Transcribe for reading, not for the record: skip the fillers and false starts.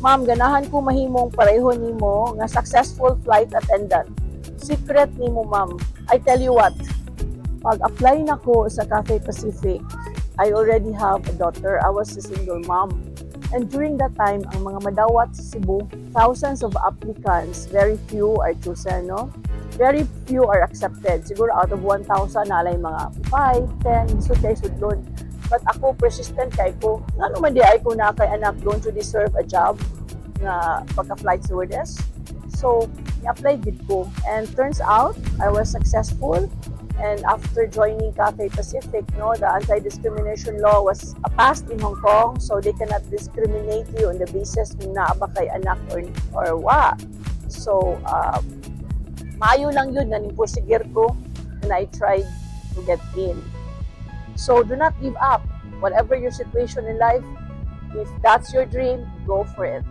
Ma'am, ganahan ko mahimong pareho nimo nga successful flight attendant. Secret nimo, ma'am. I tell you what, pag-apply na ko sa Cathay Pacific, I already have a daughter. I was a single mom. And during that time, ang mga madawat sa Cebu, thousands of applicants, very few are chosen, no? Very few are accepted. Siguro out of 1,000, naa lay mga 5, 10, so kay sudlon. But ako, persistent kay ko. Ngano man diay ko naa kay anak, don't you deserve a job nga pagka-flight stewardess? So, ni-apply gid ko. And turns out, I was successful. And after joining Cathay Pacific, no, the anti-discrimination law was passed in Hong Kong, so they cannot discriminate you on the basis kung naa ba kay anak or wa. So, maayo lang jud nga ning-persevere ko and I tried to get in. So, do not give up. Whatever your situation in life, if that's your dream, go for it.